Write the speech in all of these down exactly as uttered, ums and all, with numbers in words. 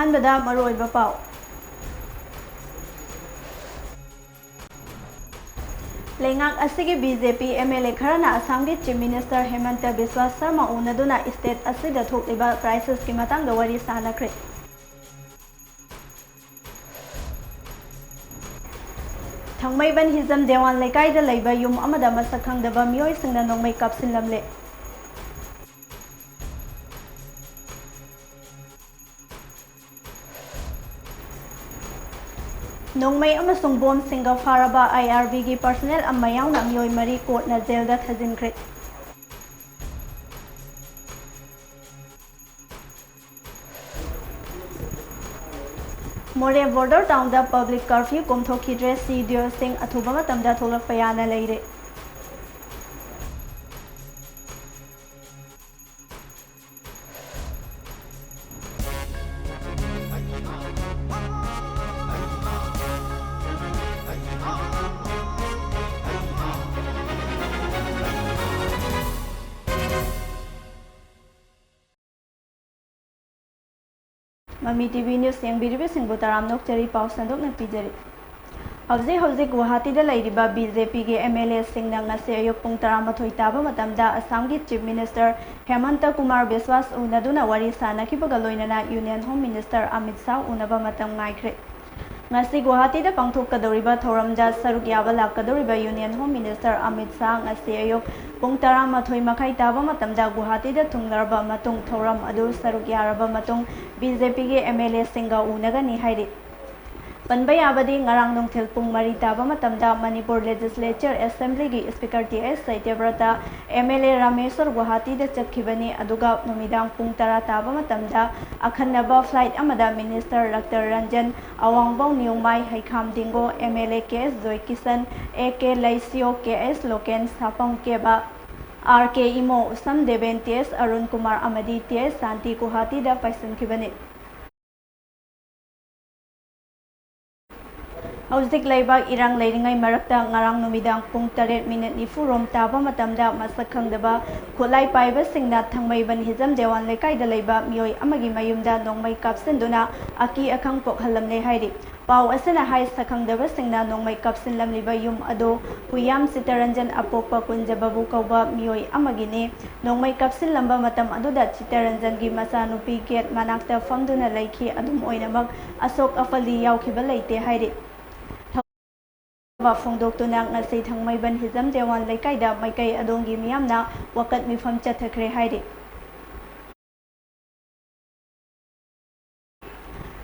ꯑꯍꯥꯟꯕꯗ ꯃꯔꯨꯑꯣꯏꯕ ꯄꯥꯎ꯫ ꯂꯩꯉꯥꯛ ꯑꯁꯤꯒꯤ BJP MLA ꯈꯔꯅ ꯑꯁꯥꯝꯒꯤ Chief Minister ꯍꯦꯃꯟꯇ ꯕꯤꯁ꯭ꯋꯥ ꯁꯔꯃ ꯎꯅꯗꯨꯅ state ꯑꯁꯤꯗ ꯊꯣꯛꯂꯤꯕ crisisꯀꯤ ꯃꯇꯥꯡꯗ ꯋꯥꯔꯤ ꯁꯥꯅꯈ꯭ꯔꯦ꯫ ꯊꯥꯡꯃꯩꯕꯟ ꯍꯤꯖꯝ ꯗꯦꯋꯥꯟ ꯂꯩꯀꯥꯏꯗ ꯂꯩꯕ ꯌꯨꯝ ꯑꯃꯗ ꯃꯁꯛ ꯈꯪꯗꯕ ꯃꯤꯑꯣꯏꯁꯤꯡꯅ ꯅꯣꯡꯃꯩ ꯀꯥꯞꯁꯤꯜꯂꯝꯂꯦ꯫ ꯅꯣꯡꯃꯩ ꯑꯃꯁꯨꯡ ꯕꯣꯝꯁꯤꯡꯒ ꯐꯥꯔꯕ IRBꯒꯤ personnel ꯑꯃ ꯌꯥꯎꯅ ꯃꯤꯑꯣꯏ ꯃꯔꯤ courtꯅ jailꯗ ꯊꯥꯖꯤꯟꯈ꯭ꯔꯦ꯫ ꯃꯣꯔꯦ border townꯗ public curfew ꯀꯣꯝꯊꯣꯛꯈꯤꯗ꯭ꯔꯦ, CDO ꯁꯤꯡ ꯑꯊꯨꯕ ꯃꯇꯝꯗ ꯊꯣꯛꯂꯛꯄ ꯌꯥꯅ ꯂꯩꯔꯦ꯫ ꯃꯃꯤ TV news ꯌꯦꯡꯕꯤꯔꯤꯕꯁꯤꯡꯕꯨ ꯇꯔꯥꯝꯅ ꯑꯣꯛꯆꯔꯤ꯫ ꯄꯥꯎ ꯁꯟꯗꯣꯛꯅ ꯄꯤꯖꯔꯤ꯫ ꯍꯧꯖꯤꯛ ꯍꯧꯖꯤꯛ ꯒꯨꯋꯥꯍꯥꯇꯤꯗ ꯂꯩꯔꯤꯕ BJPꯒꯤ MLAꯁꯤꯡꯅ ꯉꯁꯤ ꯑꯌꯨꯛ ꯄꯨꯡ ꯇꯔꯥꯃꯥꯊꯣꯏ ꯇꯥꯕ ꯃꯇꯝꯗ ꯑꯁꯥꯝꯒꯤ Chief Minister ꯍꯦꯃꯟꯇ ꯀꯨꯃꯥꯔ ꯕꯤꯁ꯭ꯋꯥꯁ ꯎꯅꯗꯨꯅ ꯋꯥꯔꯤ ꯁꯥꯅꯈꯤꯕꯒ ꯂꯣꯏꯅꯅ Union Home Minister Amit Shah ꯎꯅꯕ ꯃꯇꯝ ꯉꯥꯏꯈ꯭ꯔꯦ꯫ ꯉꯁꯤ ꯒꯨꯋꯥꯍꯥꯇꯤꯗ ꯄꯥꯡꯊꯣꯛꯀꯗꯧꯔꯤꯕ ꯊꯧꯔꯝꯗ ꯁꯔꯨꯛ ꯌꯥꯕ ꯂꯥꯛꯀꯗꯧꯔꯤꯕ Union Home Minister Amit Shah ꯉꯁꯤ ꯑꯌꯨꯛ ꯄꯨꯡ ꯇꯔꯥꯃꯥꯊꯣꯏ ꯃꯈꯥꯏ ꯇꯥꯕ ꯃꯇꯝꯗ ꯒꯨꯋꯥꯍꯥꯇꯤꯗ ꯊꯨꯡꯂꯔꯕ ꯃꯇꯨꯡ, ꯊꯧꯔꯝ ꯑꯗꯨ ꯁꯔꯨꯛ ꯌꯥꯔꯕ ꯃꯇꯨꯡ BJPꯒꯤ MLAꯁꯤꯡꯒ ꯎꯅꯒꯅꯤ ꯍꯥꯏꯔꯤ꯫ ꯄꯟꯕ ꯌꯥꯕꯗꯤ, ꯉꯔꯥꯡ ꯅꯨꯡꯊꯤꯜ ꯄꯨꯡ ꯃꯔꯤ ꯇꯥꯕ ꯃꯇꯝꯗ ꯃꯅꯤꯄꯨꯔ Legislature Assemblyꯒꯤ Speaker T H Satyabrata, MLA Rameshwar ꯒꯨꯋꯥꯍꯥꯇꯤꯗ ꯆꯠꯈꯤꯕꯅꯤ, ꯑꯗꯨꯒ ꯅꯨꯃꯤꯗꯥꯡ ꯄꯨꯡ ꯇꯔꯥ ꯇꯥꯕ ꯃꯇꯝꯗ ꯑꯈꯟꯅꯕ flight ꯑꯃꯗ Minister doctor Ranjan, Awangbow Newmai, Heikham Dingo, MLA K S Joykishan, A K Leisiyo, K H Loken, Sapam Keba, R K Imo, Usham Deben, T S Arun Kumar ꯑꯃꯗꯤ ꯇꯤ ꯑꯦꯁ ꯁꯥꯟꯇꯤ ꯒꯨꯋꯥꯍꯥꯇꯤꯗ ꯄꯥꯏꯁꯤꯟꯈꯤꯕꯅꯤ꯫ ꯍꯧꯖꯤꯛ ꯂꯩꯕꯥꯛ ꯏꯔꯥꯡ ꯂꯩꯔꯤꯉꯩ ꯃꯔꯛꯇ ꯉꯔꯥꯡ ꯅꯨꯃꯤꯗꯥꯡ ꯄꯨꯡ ꯇꯔꯦꯠ ꯃꯤꯅꯤꯠ ꯅꯤꯐꯨ ꯔꯣꯝ ꯇꯥꯕ ꯃꯇꯝꯗ ꯃꯁꯛ ꯈꯪꯗꯕ ꯈꯨꯠꯂꯥꯏ ꯄꯥꯏꯕꯁꯤꯡꯅ ꯊꯥꯡꯃꯩꯕꯟ ꯍꯤꯖꯝ ꯗꯦꯋꯥꯟ ꯂꯩꯀꯥꯏꯗ ꯂꯩꯕ ꯃꯤꯑꯣꯏ ꯑꯃꯒꯤ ꯃꯌꯨꯝꯗ ꯅꯣꯡꯃꯩ ꯀꯥꯞꯁꯤꯟꯗꯨꯅ ꯑꯀꯤ ꯑꯈꯪ ꯄꯣꯛꯍꯜꯂꯝꯂꯦ ꯍꯥꯏꯔꯤ꯫ ꯄꯥꯎ ꯑꯁꯤꯅ ꯍꯥꯏ, ꯁꯛꯈꯪꯗꯕꯁꯤꯡꯅ ꯅꯣꯡꯃꯩ ꯀꯥꯞꯁꯤꯜꯂꯝꯂꯤꯕ ꯌꯨꯝ ꯑꯗꯨ ꯍꯨꯏꯌꯥꯝ ꯆꯤꯇꯔꯟꯖꯟ ꯑꯄꯣꯛꯄ ꯀꯨꯟꯖꯕꯕꯨ ꯀꯧꯕ ꯃꯤꯑꯣꯏ ꯑꯃꯒꯤꯅꯤ꯫ ꯅꯣꯡꯃꯩ ꯀꯥꯞꯁꯤꯜꯂꯝꯕ ꯃꯇꯝ ꯑꯗꯨꯗ ꯆꯤꯇꯔꯟꯖꯟꯒꯤ ꯃꯆꯥꯅꯨꯄꯤ ꯒꯦꯠ ꯃꯅꯥꯛꯇ ꯐꯝꯗꯨꯅ ꯂꯩꯈꯤ꯫ ꯑꯗꯨꯝ ꯑꯣꯏꯅꯃꯛ, ꯑꯁꯣꯛ ꯑꯄꯜꯗꯤ ꯌꯥꯎꯈꯤꯕ ꯂꯩꯇꯦ ꯍꯥꯏꯔꯤ꯫ ꯊꯧꯔꯝ ꯐꯣꯡꯗꯣꯛꯇꯨꯅ ꯉꯁꯤ ꯊꯥꯡꯃꯩꯕꯟ ꯍꯤꯖꯝ ꯗꯦꯋꯥꯟ ꯂꯩꯀꯥꯏꯗ ꯃꯥꯏꯀꯩ ꯑꯗꯣꯝꯒꯤ ꯃꯤꯌꯥꯝꯅ ꯋꯥꯀꯠ ꯃꯤꯐꯝ ꯆꯠꯊꯈ꯭ꯔꯦ ꯍꯥꯏꯔꯤ꯫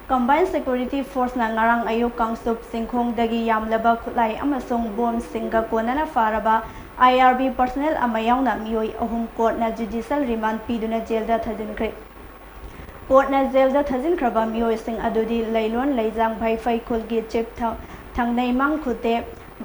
Combined Security Forceꯅ ꯉꯔꯥꯡ ꯑꯌꯨꯛ ꯀꯥꯡꯆꯨꯞ ꯆꯤꯡꯈꯣꯡꯗꯒꯤ ꯌꯥꯝꯂꯕ ꯈꯨꯠꯂꯥꯏ ꯑꯃꯁꯨꯡ ꯕꯣꯝꯁꯤꯡꯒ ꯀꯣꯟꯅꯅ ꯐꯥꯔꯕ I R B personnel ꯑꯃ ꯌꯥꯎꯅ ꯃꯤꯑꯣꯏ ꯑꯍꯨꯝ ꯀꯣꯔꯠꯅ judicial remand ꯄꯤꯗꯨꯅ ꯖꯦꯜꯗ ꯊꯥꯖꯤꯟꯈ꯭ꯔꯦ꯫ ꯀꯣꯔꯠꯅ ꯖꯦꯜꯗ ꯊꯥꯖꯤꯟꯈ꯭ꯔꯕ ꯃꯤꯑꯣꯏꯁꯤꯡ ꯑꯗꯨꯗꯤ ꯂꯩꯂꯣꯟ ꯂꯩꯖꯥꯡ ꯚꯥꯏꯐꯩ ꯈꯨꯜꯒꯤ ꯆꯤꯞ ꯊ-, ꯊꯪꯅꯩꯃꯥꯡ ꯈꯨꯇꯦ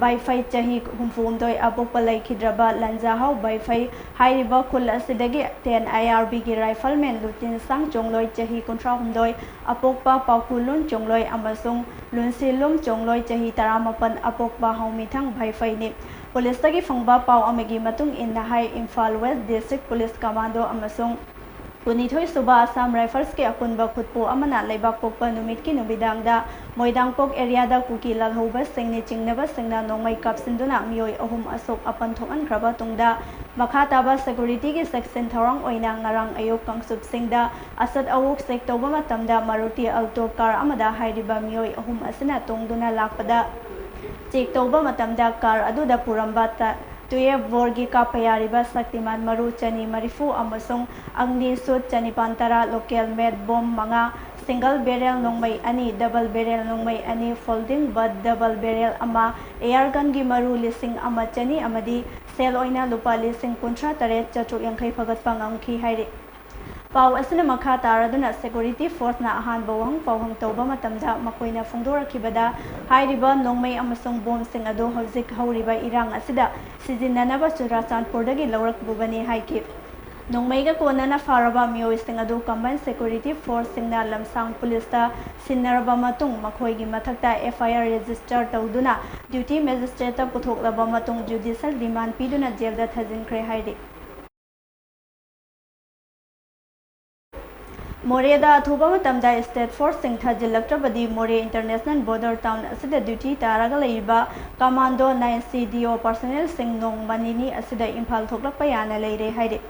ꯚꯥꯏꯐꯩ, ꯆꯍꯤ ꯍꯨꯝꯐꯨꯍꯨꯝꯗꯣꯏ, ꯑꯄꯣꯛꯄ ꯂꯩꯈꯤꯗ꯭ꯔꯕ ꯂꯟꯖꯥꯍꯥꯎ ꯚꯥꯏꯐꯩ ꯍꯥꯏꯔꯤꯕ ꯈꯨꯜ ꯑꯁꯤꯗꯒꯤ ten I R Bꯒꯤ rifleman ꯂꯨꯇꯤꯟꯁꯥꯡ ꯆꯣꯡꯂꯣꯏ, ꯆꯍꯤ ꯀꯨꯟꯊ꯭ꯔꯥꯍꯨꯝꯗꯣꯏ, ꯑꯄꯣꯛꯄ ꯄꯥꯎꯈꯨꯂꯨꯟ ꯆꯣꯡꯂꯣꯏ ꯑꯃꯁꯨꯡ ꯂꯨꯟꯁꯤꯂꯨꯝ ꯆꯣꯡꯂꯣꯏ, ꯆꯍꯤ ꯇꯔꯥꯃꯥꯄꯟ, ꯑꯄꯣꯛꯄ ꯍꯥꯎꯃꯤꯊꯪ ꯚꯥꯏꯐꯩꯅꯤ꯫ ꯄꯨꯂꯤꯁꯇꯒꯤ ꯐꯪꯕ ꯄꯥꯎ ꯑꯃꯒꯤ ꯃꯇꯨꯡ ꯏꯟꯅ ꯍꯥꯏ, Imphal West District Police Commando ꯑꯃꯁꯨꯡ ꯀꯨꯟꯅꯤꯊꯣꯏ ꯁꯨꯕ Assam Riflesꯀꯤ ꯑꯄꯨꯟꯕ ꯈꯨꯠꯄꯨ ꯑꯃꯅ ꯂꯩꯕꯥꯛꯄꯣꯛꯄ ꯅꯨꯃꯤꯠꯀꯤ ꯅꯨꯃꯤꯗꯥꯡꯗ ꯃꯣꯏꯗꯥꯡꯄꯣꯛ areaꯗ ꯀꯨꯀꯤ ꯂꯥꯜꯍꯧꯕꯁꯤꯡꯅꯤ ꯆꯤꯡꯅꯕꯁꯤꯡꯅ ꯅꯣꯡꯃꯩ ꯀꯥꯞꯁꯤꯟꯗꯨꯅ ꯃꯤꯑꯣꯏ ꯑꯍꯨꯝ ꯑꯁꯣꯛ ꯑꯄꯟ ꯊꯣꯛꯍꯟꯈ꯭ꯔꯕ ꯇꯨꯡꯗ, ꯃꯈꯥ ꯇꯥꯕ securityꯒꯤ ꯆꯦꯛꯁꯤꯟ ꯊꯧꯔꯥꯡ ꯑꯣꯏꯅ ꯉꯔꯥꯡ ꯑꯌꯨꯛ ꯀꯥꯡꯆꯨꯞꯁꯤꯡꯗ ꯑꯆꯠ ꯑꯋꯣꯛ check ꯇꯧꯕ ꯃꯇꯝꯗ Maruti Alto car ꯑꯃꯗ ꯍꯥꯏꯔꯤꯕ ꯃꯤꯑꯣꯏ ꯑꯍꯨꯝ ꯑꯁꯤꯅ ꯇꯣꯡꯗꯨꯅ ꯂꯥꯛꯄꯗ, check ꯇꯧꯕ ꯃꯇꯝꯗ car ꯑꯗꯨꯗ ꯄꯨꯔꯝꯕ ꯇ-, twelve boreꯒꯤ ꯀꯥꯞꯄ ꯌꯥꯔꯤꯕ ꯁꯛꯇꯤꯃꯥꯟ ꯃꯔꯨ ꯆꯅꯤ ꯃꯔꯤꯐꯨ ꯑꯃꯁꯨꯡ ꯑꯒꯅꯤ ꯁꯨꯠ ꯆꯅꯤꯄꯥꯟ ꯇꯔꯥ, local made bomb ꯃꯉꯥ, single barrel ꯅꯣꯡꯃꯩ ꯑꯅꯤ, double barrel ꯅꯣꯡꯃꯩ ꯑꯅꯤ, folding butt double barrel ꯑꯃ, air gunꯒꯤ ꯃꯔꯨ ꯂꯤꯁꯤꯡ ꯑꯃ ꯆꯅꯤ ꯑꯃꯗꯤ ꯁꯦꯜ ꯑꯣꯏꯅ ꯂꯨꯄꯥ ꯂꯤꯁꯤꯡ ꯀꯨꯟꯊ꯭ꯔꯥ ꯇꯔꯦꯠ ꯆꯥꯇ꯭ꯔꯨꯛ ꯌꯥꯡꯈꯩ ꯐꯒꯠꯄ ꯉꯝꯈꯤ ꯍꯥꯏꯔꯤ꯫ ꯄꯥꯎ ꯑꯁꯤꯅ ꯃꯈꯥ ꯇꯥꯔꯗꯨꯅ security forceꯅ ꯑꯍꯥꯟꯕ ꯋꯥꯍꯪ ꯄꯥꯎꯍꯪ ꯇꯧꯕ ꯃꯇꯝꯗ ꯃꯈꯣꯏꯅ ꯐꯣꯡꯗꯣꯔꯛꯈꯤꯕꯗ, ꯍꯥꯏꯔꯤꯕ ꯅꯣꯡꯃꯩ ꯑꯃꯁꯨꯡ ꯕꯣꯝꯁꯤꯡ ꯑꯗꯨ ꯍꯧꯖꯤꯛ ꯍꯧꯔꯤꯕ ꯏꯔꯥꯡ ꯑꯁꯤꯗ ꯁꯤꯖꯤꯟꯅꯅꯕ ꯆꯨꯔꯥꯆꯥꯟꯄꯨꯔꯗꯒꯤ ꯂꯧꯔꯛꯂꯨꯕꯅꯤ ꯍꯥꯏꯈꯤ꯫ ꯅꯣꯡꯃꯩꯒ ꯀꯣꯟꯅꯅ ꯐꯥꯔꯕ ꯃꯤꯑꯣꯏꯁꯤꯡ ꯑꯗꯨ combined security forceꯁꯤꯡꯅ ꯂꯝꯁꯥꯡ ꯄꯨꯂꯤꯁꯇ ꯁꯤꯟꯅꯔꯕ ꯃꯇꯨꯡ, ꯃꯈꯣꯏꯒꯤ ꯃꯊꯛꯇ F I R register ꯇꯧꯗꯨꯅ duty magistrateꯇ ꯄꯨꯊꯣꯛꯂꯕ ꯃꯇꯨꯡ, judicial remand ꯄꯤꯗꯨꯅ ꯖꯦꯜꯗ ꯊꯥꯖꯤꯟꯈ꯭ꯔꯦ ꯍꯥꯏꯔꯤ꯫ ꯃꯣꯔꯦꯗ ꯑꯊꯨꯕ ꯃꯇꯝꯗ state forceꯁꯤꯡ ꯊꯥꯖꯤꯜꯂꯛꯇ꯭ꯔꯕꯗꯤ ꯃꯣꯔꯦ international border town ꯑꯁꯤꯗ duty ꯇꯥꯔꯒ ꯂꯩꯔꯤꯕ commando nine C D O personnelꯁꯤꯡ ꯅꯣꯡꯃ ꯅꯤꯅꯤ ꯑꯁꯤꯗ ꯏꯝꯐꯥꯜ ꯊꯣꯛꯂꯛꯄ ꯌꯥꯅ ꯂꯩꯔꯦ ꯍꯥꯏꯔꯤ꯫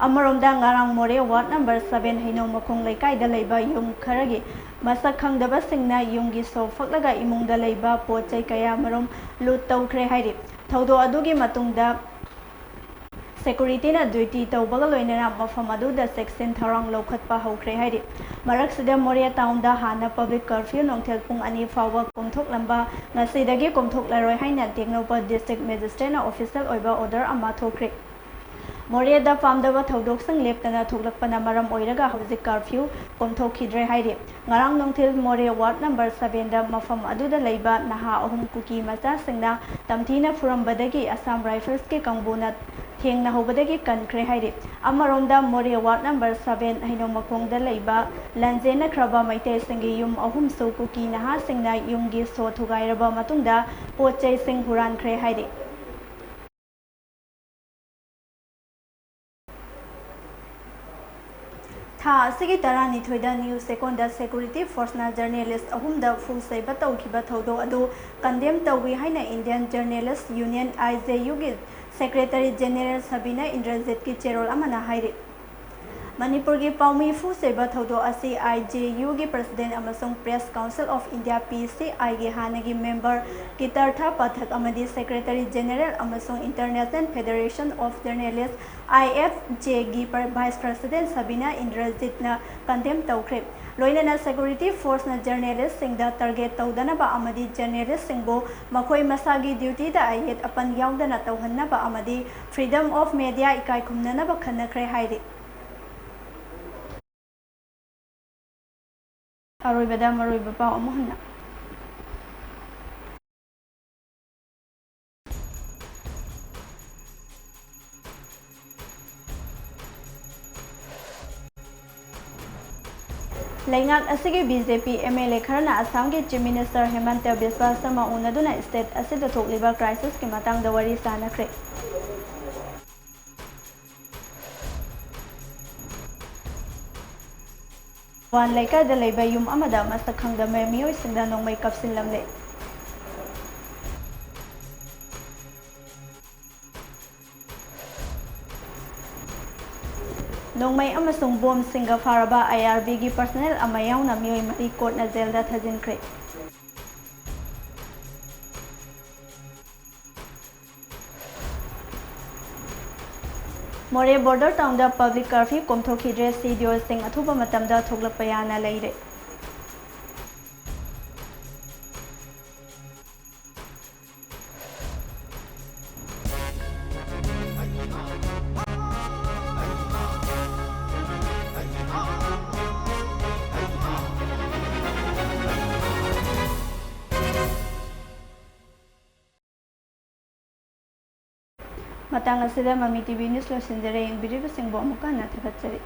ꯑꯃꯔꯣꯝꯗ, ꯉꯔꯥꯡ ꯃꯣꯔꯦ ward number seven ꯍꯩꯅꯧ ꯃꯈꯣꯡ ꯂꯩꯀꯥꯏꯗ ꯂꯩꯕ ꯌꯨꯝ ꯈꯔꯒꯤ ꯃꯁꯛ ꯈꯪꯗꯕꯁꯤꯡꯅ ꯌꯨꯝꯒꯤ ꯁꯣ ꯐꯛꯂꯒ ꯏꯃꯨꯡꯗ ꯂꯩꯕ ꯄꯣꯠ ꯆꯩ ꯀꯌꯥ ꯃꯔꯨꯝ loot ꯇꯧꯈ꯭ꯔꯦ ꯍꯥꯏꯔꯤ꯫ ꯊꯧꯗꯣꯛ ꯑꯗꯨꯒꯤ ꯃꯇꯨꯡꯗ securityꯅ duty ꯇꯧꯕꯒ ꯂꯣꯏꯅꯅ ꯃꯐꯝ ꯑꯗꯨꯗ ꯆꯦꯛꯁꯤꯟ ꯊꯧꯔꯥꯡ ꯂꯧꯈꯠꯄ ꯍꯧꯈ꯭ꯔꯦ ꯍꯥꯏꯔꯤ꯫ ꯃꯔꯛꯁꯤꯗ ꯃꯣꯔꯦ townꯗ ꯍꯥꯟꯅ public curfew ꯅꯨꯡꯊꯤꯜ ꯄꯨꯡ ꯑꯅꯤ ꯐꯥꯎꯕ ꯀꯣꯝꯊꯣꯛꯂꯝꯕ ꯉꯁꯤꯗꯒꯤ ꯀꯣꯝꯊꯣꯛꯂꯔꯣꯏ ꯍꯥꯏꯅ ꯇꯦꯡꯅꯧꯄꯜ district magistrateꯅ official ꯑꯣꯏꯕ order ꯑꯃ ꯊꯣꯛꯈ꯭ꯔꯦ꯫ ꯃꯣꯔꯦꯗ ꯄꯥꯝꯗꯕ ꯊꯧꯗꯣꯛꯁꯤꯡ ꯂꯦꯞꯇꯅ ꯊꯣꯛꯂꯛꯄꯅ ꯃꯔꯝ ꯑꯣꯏꯔꯒ ꯍꯧꯖꯤꯛ curfew ꯀꯣꯝꯊꯣꯛꯈꯤꯗ꯭ꯔꯦ ꯍꯥꯏꯔꯤ꯫ ꯉꯔꯥꯡ ꯅꯨꯡꯊꯤꯜ ꯃꯣꯔꯦ ward number sevenꯗ ꯃꯐꯝ ꯑꯗꯨꯗ ꯂꯩꯕ ꯅꯍꯥ ꯑꯍꯨꯝ ꯀꯨꯀꯤ ꯃꯆꯥꯁꯤꯡꯅ ꯇꯝꯊꯤꯅ ꯐꯨꯔꯝꯕꯗꯒꯤ Assam Riflesꯀꯤ ꯀꯥꯡꯕꯨꯅ ꯊꯦꯡꯅꯍꯧꯕꯗꯒꯤ ꯀꯟꯈ꯭ꯔꯦ ꯍꯥꯏꯔꯤ꯫ ꯑꯃꯔꯣꯝꯗ ꯃꯣꯔꯦ ward number seven ꯍꯩꯅꯧ ꯃꯈꯣꯡꯗ ꯂꯩꯕ ꯂꯥꯟꯖꯦꯟꯅꯈ꯭ꯔꯕ ꯃꯩꯇꯩꯁꯤꯡꯒꯤ ꯌꯨꯝ ꯑꯍꯨꯝꯁꯨ ꯀꯨꯀꯤ ꯅꯍꯥꯁꯤꯡꯅ ꯌꯨꯝꯒꯤ ꯁꯣ ꯊꯨꯒꯥꯏꯔꯕ ꯃꯇꯨꯡꯗ ꯄꯣꯠ ꯆꯩꯁꯤꯡ ꯍꯨꯔꯥꯟꯈ꯭ꯔꯦ ꯍꯥꯏꯔꯤ꯫ ꯊꯥ ꯑꯁꯤꯒꯤ ꯇꯔꯥꯅꯤꯊꯣꯏꯗ News Seconda security forceꯅ journalist ꯑꯍꯨꯝꯗ ꯐꯨ ꯆꯩꯕ ꯇꯧꯈꯤꯕ ꯊꯧꯗꯣꯛ ꯑꯗꯨ condemn ꯇꯧꯏ ꯍꯥꯏꯅ Indian Journalist Union, I J Uꯒꯤ Secretary General ꯁꯕꯤꯅꯥ ꯏꯟꯗ꯭ꯔꯖꯤꯠꯀꯤ ꯆꯦꯔꯣꯜ ꯑꯃꯅ ꯍꯥꯏꯔꯤ꯫ ꯃꯅꯤꯄꯨꯔꯒꯤ ꯄꯥꯎꯃꯤ ꯐꯨ ꯆꯩꯕ ꯊꯧꯗꯣꯛ ꯑꯁꯤ I J Uꯒꯤ President ꯑꯃꯁꯨꯡ Press Council of India, P C I ꯒꯤ ꯍꯥꯟꯅꯒꯤ member ꯀꯤꯇꯔꯊ ꯄꯊꯛ ꯑꯃꯗꯤ Secretary General ꯑꯃꯁꯨꯡ International Federation of Journalists, I F J ꯒꯤ ꯄ꯭ꯔ-, Vice President ꯁꯕꯤꯅꯥ ꯏꯟꯗ꯭ꯔꯖꯤꯠꯅ condemn ꯇꯧꯈ꯭ꯔꯦ꯫ ꯂꯣꯏꯅꯅ security forceꯅ journalistꯁꯤꯡꯗ target ꯇꯧꯗꯅꯕ ꯑꯃꯗꯤ journalistꯁꯤꯡꯕꯨ ꯃꯈꯣꯏ ꯃꯁꯥꯒꯤ dutyꯗ ꯑꯌꯦꯠ ꯑꯄꯟ ꯌꯥꯎꯗꯅ ꯇꯧꯍꯟꯅꯕ ꯑꯃꯗꯤ freedom of media ꯏꯀꯥꯏ ꯈꯨꯝꯅꯅꯕ ꯈꯟꯅꯈ꯭ꯔꯦ ꯍꯥꯏꯔꯤ꯫ ꯑꯔꯣꯏꯕꯗ ꯃꯔꯨꯑꯣꯏꯕ ꯄꯥꯎ ꯑꯃꯨꯛ ꯍꯟꯅ꯫ ꯂꯩꯉꯥꯛ ꯑꯁꯤꯒꯤ B J P M L A ꯈꯔꯅ ꯑꯁꯥꯝꯒꯤ Chief Minister ꯍꯦꯃꯟꯇ Visva Sharma ꯎꯅꯗꯨꯅ state ꯑꯁꯤꯗ ꯊꯣꯛꯂꯤꯕ crisisꯀꯤ ꯃꯇꯥꯡꯗ ꯋꯥꯔꯤ ꯁꯥꯅꯈ꯭ꯔꯦ꯫ ꯋꯥꯟ ꯂꯩꯀꯥꯏꯗ ꯂꯩꯕ ꯌꯨꯝ ꯑꯃꯗ ꯃꯁꯛ ꯈꯪꯗꯕ ꯃꯤꯑꯣꯏꯁꯤꯡꯅ ꯅꯣꯡꯃꯩ ꯀꯥꯞꯁꯤꯜꯂꯝꯂꯦ꯫ ꯅꯣꯡꯃꯩ ꯑꯃꯁꯨꯡ ꯕꯣꯝꯁꯤꯡꯒ ꯐꯥꯔꯕ ꯑꯥꯏ ꯑꯥꯔ ꯕꯤꯒꯤ personnel ꯑꯃ ꯌꯥꯎꯅ ꯃꯤꯑꯣꯏ ꯃꯔꯤ ꯀꯣꯔꯠꯅ ꯖꯦꯜꯗ ꯊꯥꯖꯤꯟꯈ꯭ꯔꯦ꯫ ꯃꯣꯔꯦ border townꯗ public curfew ꯀꯣꯝꯊꯣꯛꯈꯤꯗ꯭ꯔꯦ, ꯁꯤ ꯗꯤ ꯑꯣꯁꯤꯡ ꯑꯊꯨꯕ ꯃꯇꯝꯗ ꯊꯣꯛꯂꯛꯄ ꯌꯥꯅ ꯂꯩꯔꯦ꯫ ꯃꯇꯥꯡ ꯑꯁꯤꯗ ꯃꯃꯤ ꯇꯤ ꯚꯤ news ꯂꯣꯏꯁꯤꯟꯖꯔꯦ꯫ ꯌꯦꯡꯕꯤꯔꯤꯕꯁꯤꯡꯕꯨ ꯑꯃꯨꯛꯀ ꯍꯟꯅ ꯊꯥꯒꯠꯆꯔꯤ꯫